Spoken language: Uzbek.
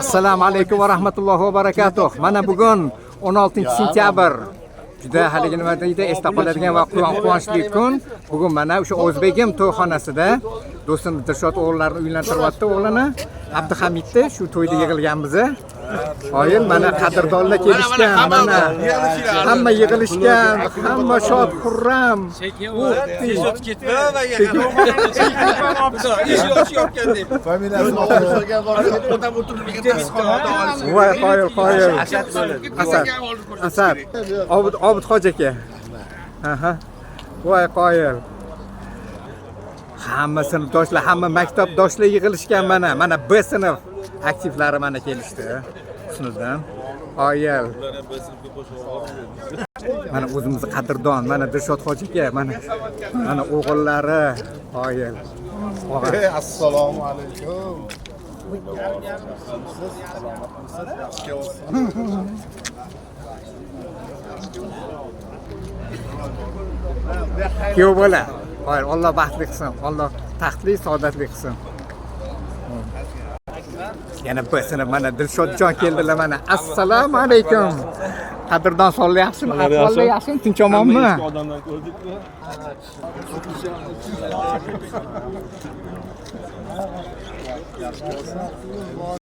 Assalomu alaykum va rahmatullohi va barakatuh. Mana bugun 16 sentyabr. Juda haligi nima deydi, esda qoladigan va quvonchli kun. Bugun mana o'sha O'zbegim to'yxonasida do'stim Dilshod o'g'illarini uylantiryapti o'g'lini. Abduhamidni shu to'yda yig'ilganmiz. Oyim mana qadrdonlar kelishgan, mana hamma yig'ilishgan, hamma shod xurram. Voy qoyil qoyil. Asad. Asad. Obid Obid hoji aka. Aha. Voy qoyil. Hamma sinfdoshlar, hamma maktabdoshlar yig'ilishgan mana. Mana B sinf aktivlari mana kelishdi. Husniddin. Qoyil. Mana o'zimizni qadrdon, mana Dilshod hoji aka, mana mana o'g'illari qoyil. Og'a. Assalomu alaykum. Salomatmisiz? Yaxshi kelyapsiz. Kuyov bola. Qoyil, Alloh baxtli qilsin. Alloh taxtli, saodatli qilsin. Yana bir sinf mana Dilshodjon keldilar mana. Assalomu alaykum. Qadrdon sonli yaxshimi? Ahvollar yaxshimi? Tinch omonmi? Odamdan ko'rdikmi?